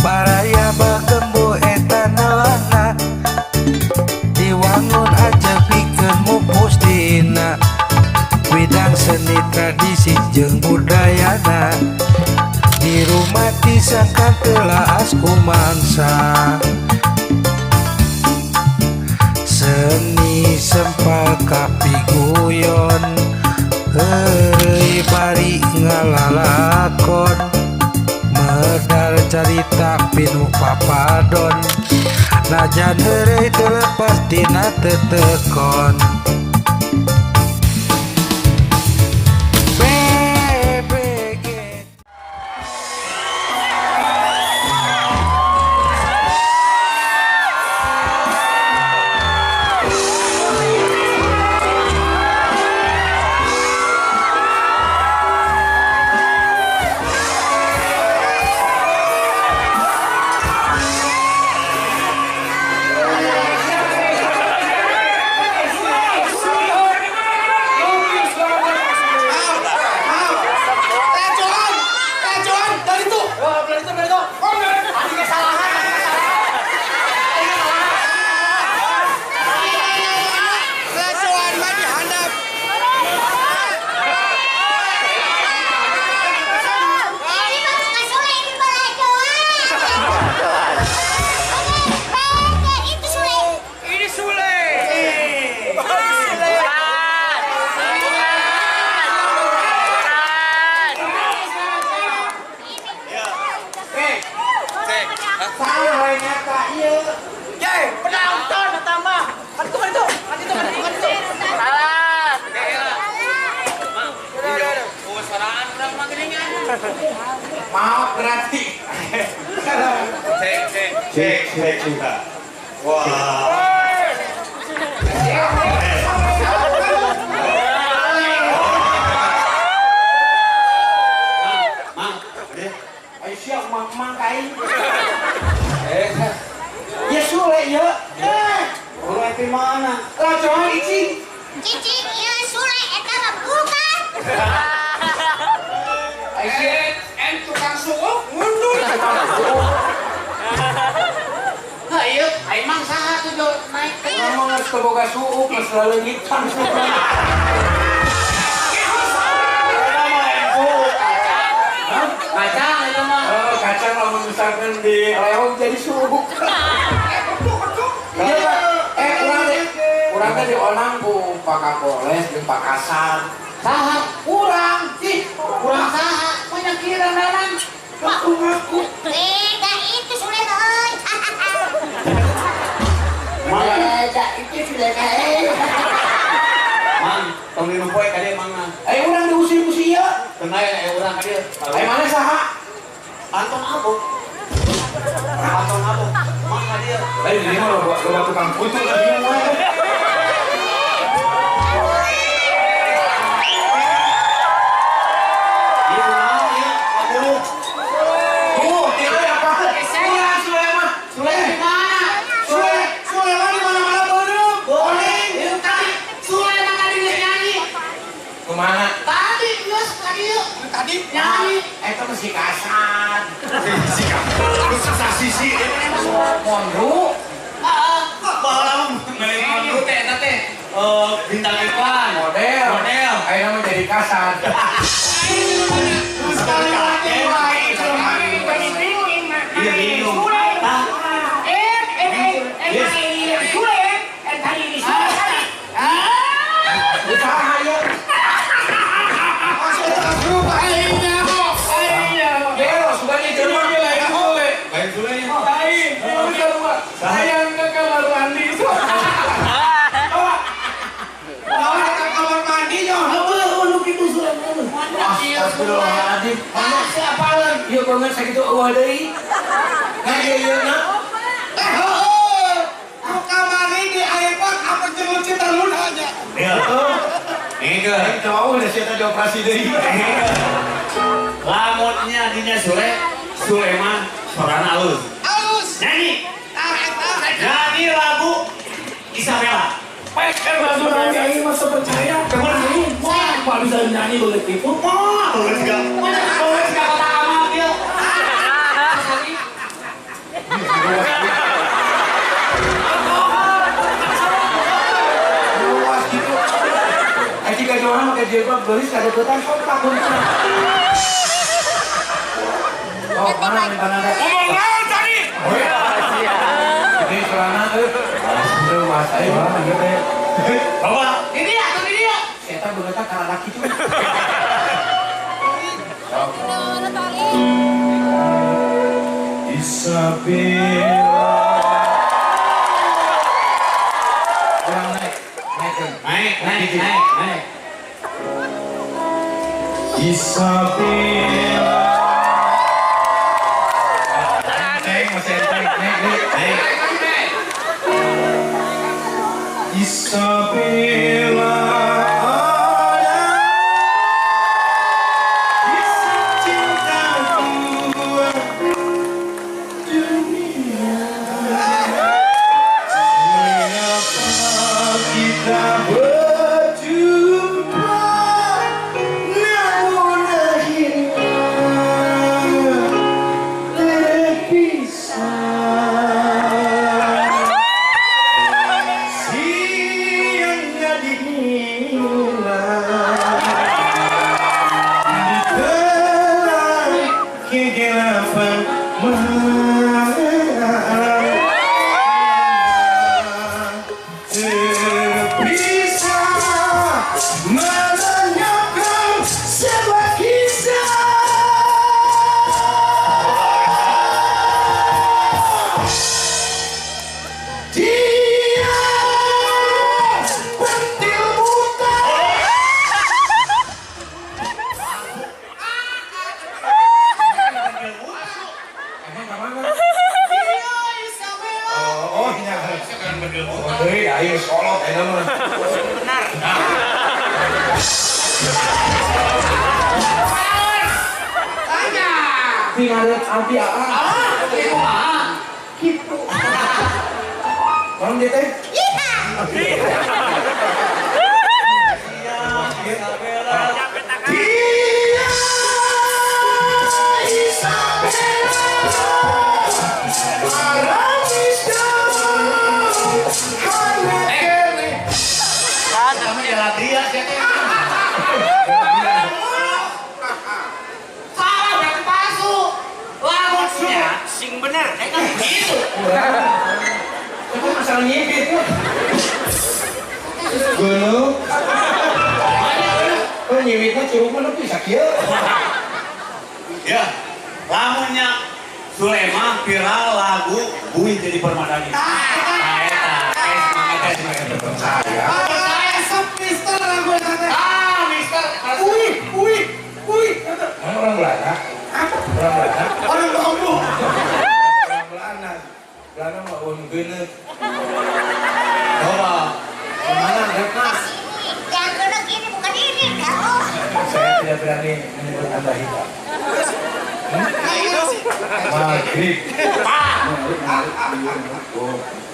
Baraya bagembu eta nelana diwangun aja pikeun mupus dina widang seni tradisi jeung budayana di rumah disangka telaas kumangsa seni sempal kapiguyon heureuy bari ngalalakon medar carita pinuh papadon najan heureuy teu lepas dina tetekon. BBG. Pelecehan, pelecehan dari itu. Oh, dari itu, dari itu. Tadi kesalahan, tadi kesalahan. Pelecehan mah dihandap. Ini mah bukan Sule, ini belajoan. Oke, itu Sule. Ini Sule. Salah nyata ieu. Ye, penonton eta mah. Kan itu, kan itu, kan itu, kan itu, kan itu. Salah. Maaf berarti. Cek, cek, cek, cek juga. Wah. Mang, deh. Ayo siap mang mang kain. Ya Sule ya. Sule di mana? Lacoan icing. Cicing, iya Sule, eta mah bukan. Ayo En tukang suuk mundur. Hah, ieu aing mang saha tuh jo naik. Ngomong geus teu boga suuk geus laleungitan suuk. Kacang itu mah. Oh, kacang lamun misalkan di leong jadi suuk. Iya, Pak. Urang teh urang teh dionang ku Pak Kapolres jeung Pak Kasar. Saha? Urang ih, Urang saha? Banyak kira dalang. Ngaku ngaku. Beda itu Sule euy. Beda itu Sule euy. Mang, tong minum poe ka dieu mang. Urang diusir ku si ieu. Kena ya urang ka dieu. Ayo mana saha? Anton Abu. Anton Abu. Mang ka dieu. Lain ini mah loba loba tukang kutu ka dieu mah. Ieu naon ieu? Pabulu. Tuh, tieu apa? Urang Sule mah. Sule di mana? Sule, Sule mah di mana-mana beureum. Boning. Itu tadi Sule mah tadi geus nyanyi. Kumaha? Tadi geus tadi yuk. Tadi nyanyi. Eta mah si Kasar. Si kamu susah sisi. Mondru. Heeh. Baheula mah meuli mundur teh eta teh bintang iklan. Model. Model. Ayeuna mah jadi Kasar. Sekali lagi wae Iya bingung. Tah. Usaha ieu. Gelo, sudah jadi mah lain Sule. Lain Sule nya. Lain. Sayang ke kamar mandi. Naon ka kamar mandi yo. Astagfirullahaladzim. Siapaleun? Ieu banget sakitu eueuh deui. Ngan ieu ieuna. Eh heueuh. Nu kamari di iPhone apa jeung Citra Luna nya. Iya. Engke. Jauh udah sia teh dioperasi deui. Lamunnya dinya Sule, Sule mah sorana alus. Alus. Nyanyi. Tah eta. Nyanyi lagu Isabella. Pek kan langsung nyanyi aing mah percaya. Wah, Pak bisa nyanyi boleh tipu. Wah, boleh juga. Boleh juga kota amal dia. jilbab geulis kadeukeutan kompak untungna. Oh, mana minta nada? Ngomong naon tadi? Oh ya. Jadi celana euy. Aduh, mas aing mah ieu teh. Bawa. Ini ya, tuh ini ya. Eta beungeutna karena kitu. Isabella. Kurang naik, naik, Naik, naik, naik, naik. Isabella. Enteng, masih enteng, naik, naik, naik. Isabella. Ya, lamunnya Sulema viral lagu Bui jadi permadani. Nah, eta, Percaya sub mister lagu eta. Ah, mister. Ui, ui, ui. Orang Belanda. Orang Belanda. Orang Lombok. Orang Belanda. Belanda mah un geuneut. Coba. Mana Retna? Yang genek ini bukan ini, kau. Saya tidak berani menyebut Anda hitam. Maghrib.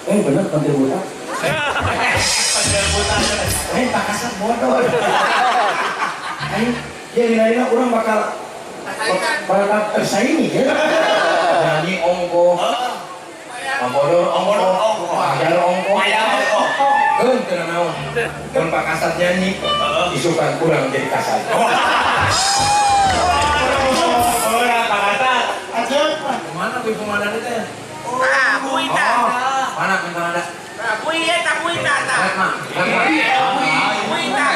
Eh bener pentil buta. Pentil buta. Eh Pak Kasat bodoh. Ayo, ya lila-lila orang bakal tersaingi ya. Nyanyi ongko. Bodoh ongko. Bayar ongko. Bayar ongko. Keun teu naon. Mun Pak Kasat nyanyi, isukan kurang jadi kasat. Orang Pak Kasat. Mana kuy pemandangan itu ya? Ah, bui ta. Mana kuy pemandangan? Bui eta, bui ta. Retna. Bui ta.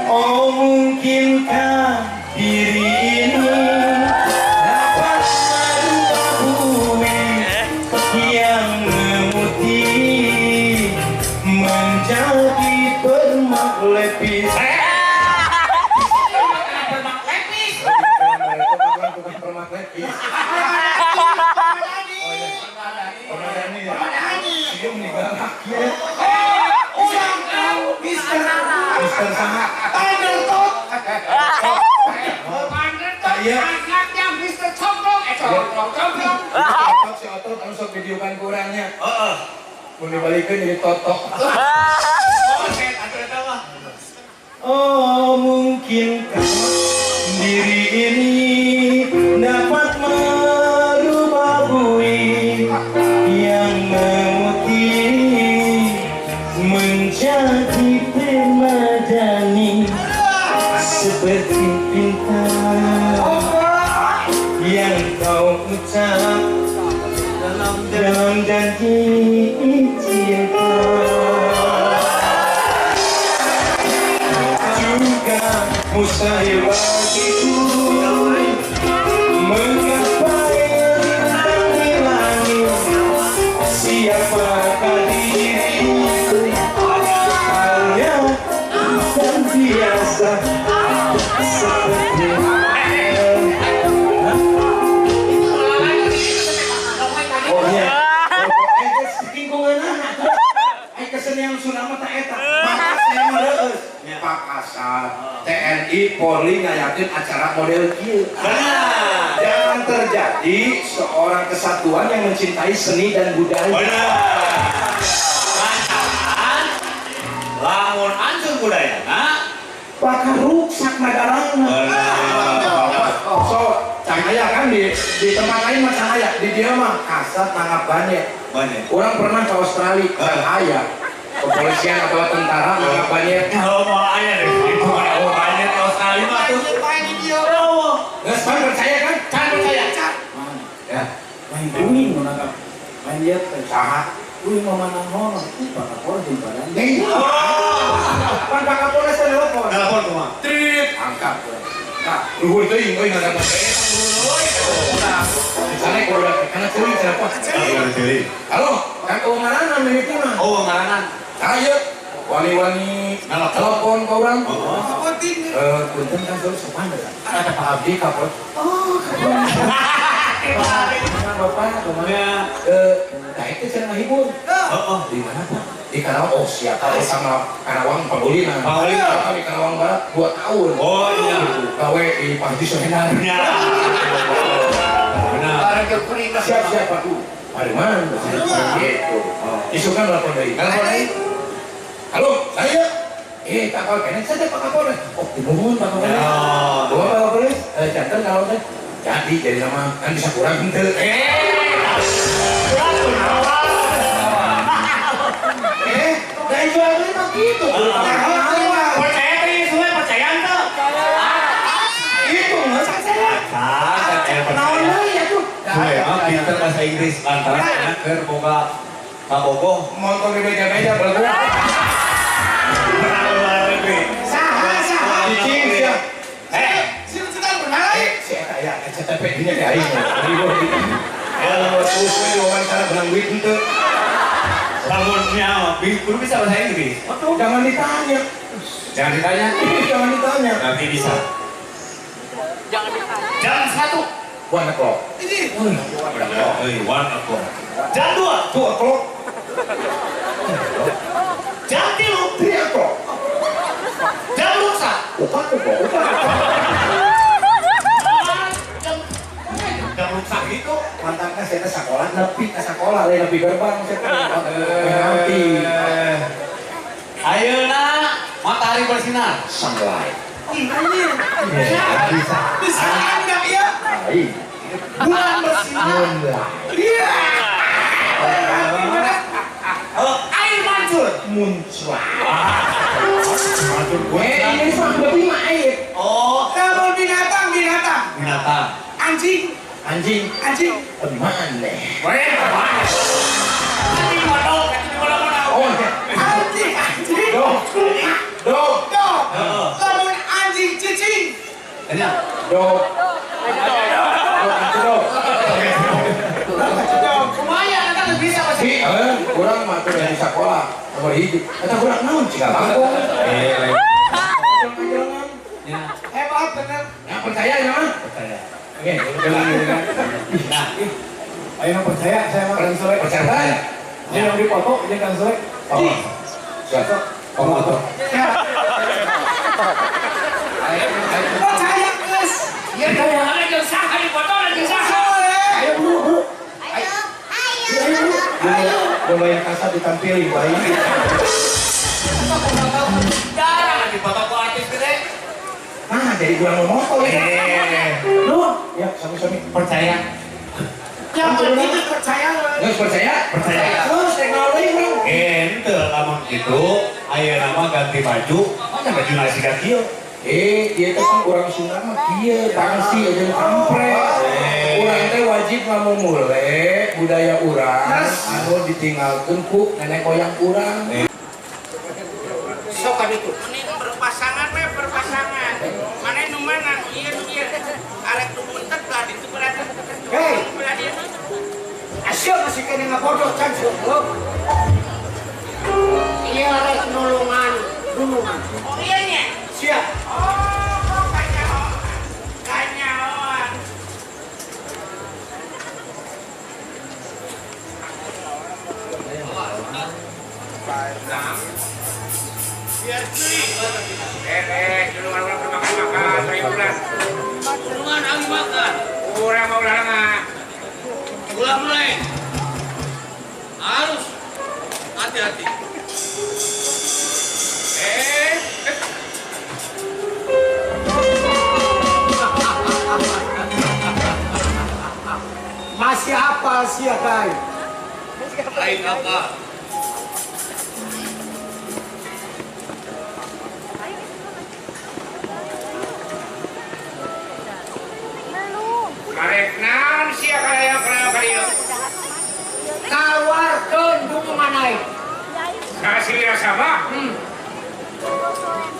Oh, mungkinkah diri ini dapat merubah bumi yang memutih menjadi permak lepis. Permak lepis. Permak lepis. Permadani ya. Dia meninggal laki. Mister Mister sangat. Pandertot. Pandertot. Anaknya Mister Congklong. Congklong, congklong. Otot si otot anu sok videokan kurangnya. Heeh. Mun dibalikeun jadi totok. Oh, set atuh eta mah. Oh, mungkinkah diri ini dapat merubah bui yang memutih menjadi permadani. Dalam janji cinta juga mustahil bagiku menggapai bintang di langit. Siapakah diriku? Hanya dan biasa seperti. Oh iya, kesenian Sunda mah eta. Maka saya mah reueus. Pak Kasat, TNI, Polri ngayakeun acara model kieu. Benar. Jangan terjadi seorang kesatuan yang mencintai seni dan budaya. Benar. Lantaran lamun hancur budayana, Bakal ruksak negarana. Benar. So, can aya kan di tempat lain mah can aya, di dia mah kasat nanggap banyak. Banyak. Orang pernah ke Australia, can aya. Kepolisian atau tentara nanggap banyak. Kalau mau aya deh, itu mau banyak ke Australia mah tuh. Nggak pan percaya kan? Can percaya. Ya, Lain uing mau nangkap. Lain dia teh. Saha? Uing mau manang hono. Ih, Pak Kapolres di badan. Nih. Pan Pak Kapolres teh telepon. Telepon kumaha? Trit, angkat. Nah, luhur teuing euy ngangkat. Misalnya kalau karena ceuing siapa? Halo, kan kewenangan mimikuna. Oh, ngaranan. Ayo, wani-wani telepon ke orang. Oh. Eh, punten kan terus sopan kan? Pak Abdi Kapolres. Oh, Kapolres. Bapak, kemana? Eh, nah itu saya ngehibur. Oh, Di mana Pak? Di Karawang. Oh siap. Kalau sama Karawang Pangulina. Pangulina. Di Karawang Barat 2 tahun. Oh iya. Gawe di Pak Haji Sohenar. Benar. Benar. Siap siap Pak. Mari mana? Gitu. Isukan telepon deui. Telepon deui. Halo, saya. Eh, Kak Kapolres, saya Pak Kapolres. Oh, dimuhun Pak Kapolres. Oh. Bawa Pak Kapolres, jantan kalau teh. Jadi nama kan bisa kurang henteu. Eh, jual beli mah gitu. Percaya teh semua percaya teh. Itu nggak percaya. Percaya. Naon deui atuh. Gue mah pinter bahasa Inggris lantaran enak keur boga kabogoh. Motor di meja-meja berarti. Pernah luar negeri. Saha saha. Cicing sia. Eh, Si eta ya SCTV dinya di aing. Jadi gua gitu. Ya, terus we diwawancara benang duit henteu. Lamunnya kudu bisa bahasa Inggris. Jangan ditanya. Jangan ditanya. Jangan ditanya. Nanti bisa. Jangan ditanya. Jam 1. 1 o'clock. Ini. 1 o'clock. Jam 2. 2 o'clock. Jam 3. 3 o'clock. Jam lusa. 4 o'clock. Jam rusak gitu. Mantapnya saya ke sekolah, nepi ke sekolah, lain nepi gerbang saya nanti. Ayeuna matahari bersinar. Sunlight. Bisa. Bisa enggak ya? Aing. Bulan bersinar. Moonlight. Iya. Air mancur. Muncrat. Mancur. Ini mah lebih mah air. Oh, Kalau binatang, binatang. binatang. Anjing, Anjing. anjing. Mana? Weh, anjing kodok, anjing kodok. Oh, Anjing, anjing. dog. Dog. Dog. Lamun anjing cicing. Ini. Dog. Dog. Dog. Lumayan, kan bisa masih. Si, kurang mah tuh dari sekolah. Nomor hiji. Eta kurang naon cika bangkong. Eh, Ya. Hebat bener. Ya percaya ya mah? Percaya. Oke, Nah, Ayo percaya saya mah Kang Soleh. percaya. Ini yang dipoto ini Kang Soleh. Oh. Siap. Oh, Percaya, guys. Ya, ada saha dipoto, ada saha. Soleh. Ayo bro, bro. Ayo, ayo. Ayo. Mulai kasar ditampilin, baik. Jarang dipoto ku artis gede. Nah, jadi gua mau motor ya. Lu, ya, sami-sami. Percaya. Yang penting percaya. Nggak percaya? Percaya. Terus teknologi bro. Ente lamun gitu, ayeuna mah ganti baju, mana baju nasi kieu. Ieu teh kan urang Sunda mah kieu tangsi jeung kampret. Urang teh wajib ngamumule budaya urang anu ditinggalkeun ku nenek moyang urang. Sok ka ditu. Mending berpasangan we berpasangan. Mana nu mana ieu nu ieu. Arek nu buntet belah ditu belah dieu. Hei. Belah dieu. Asyik masih kena ngabodoh can goblok. Ieu rek nulungan gunungan. Oh iya nya. Siap. Oh, kok kanyahoan. Kanyahoan. Biar cuy. Dulungan urang bermakan-makan, ribulan. Dulungan aing makan. Urang mau ulah mah. Ulah mulai. Harus hati-hati. Masih apa sih ya kai? Lain apa? Karek naon sia karaya karieu? Kawarkeun dukungan aing. Ka si Wirasaba?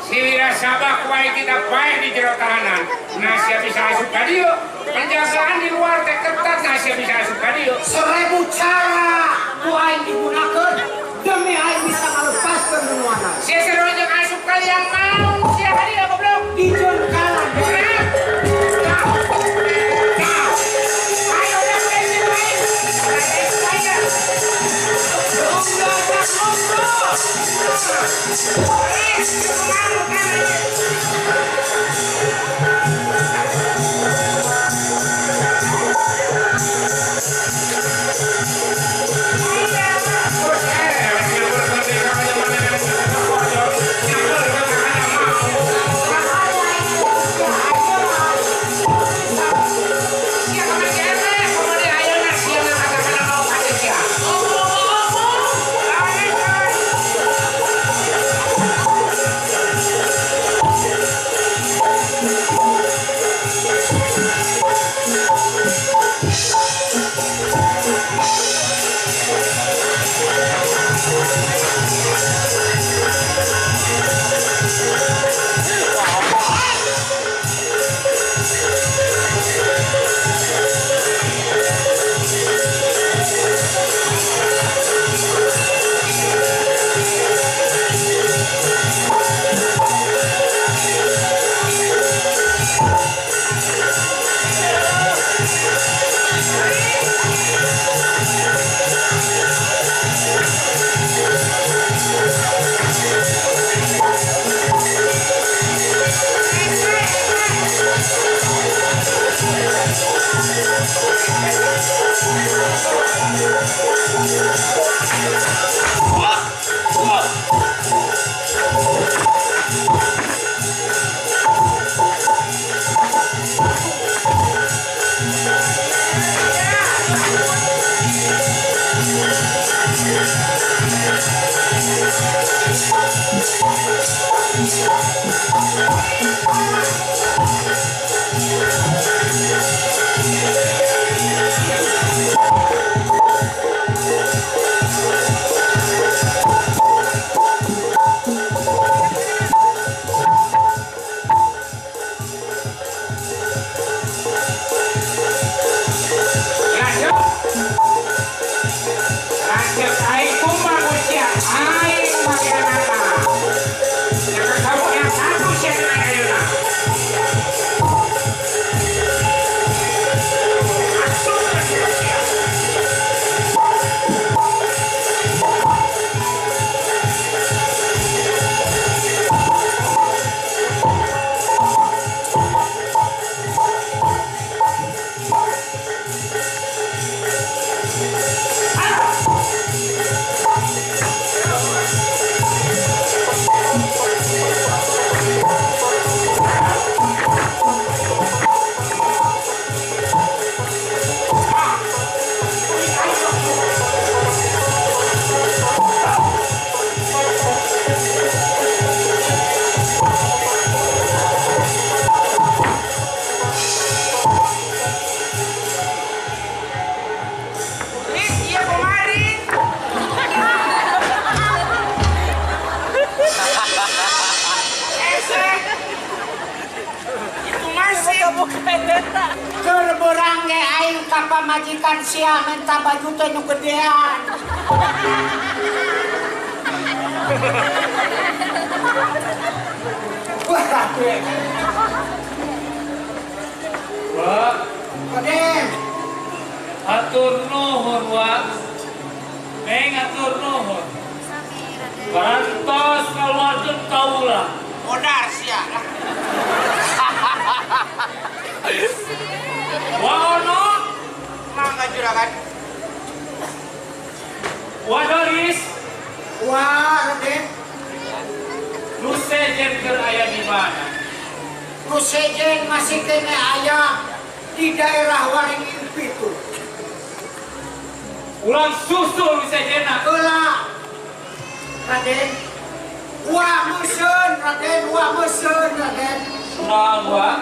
Si Wirasaba kuai kita paeh di jero tahanan. Nah sia bisa asup ka dieu. Penjagaan di luar teh ketat, nah sia bisa asup ka dieu. 1000 cara ku aing digunakeun demi aing bisa ngalepaskeun dukungan aing. Sia seru jeung asup ka liang maung sia ka dieu goblok. Dijengkalan. Yang Ka pamajikan sia minta baju teh nu gedean. Wah, Raden. Wak, Raden. Atur nuhun, Wak. Neng atur nuhun. Parantos ngaluarkeun kaula. Modar sia. Wa Ono, Mangga juragan. Wa Doris, Wah, Raden. Nu sejen keur aya di mana? Nu sejen masih kene aya di daerah Waringin Pitu. Ulang susul nu sejenna. Heula. Raden. Wah meuseun, Raden, wah meuseun, Raden. Naon, Wak?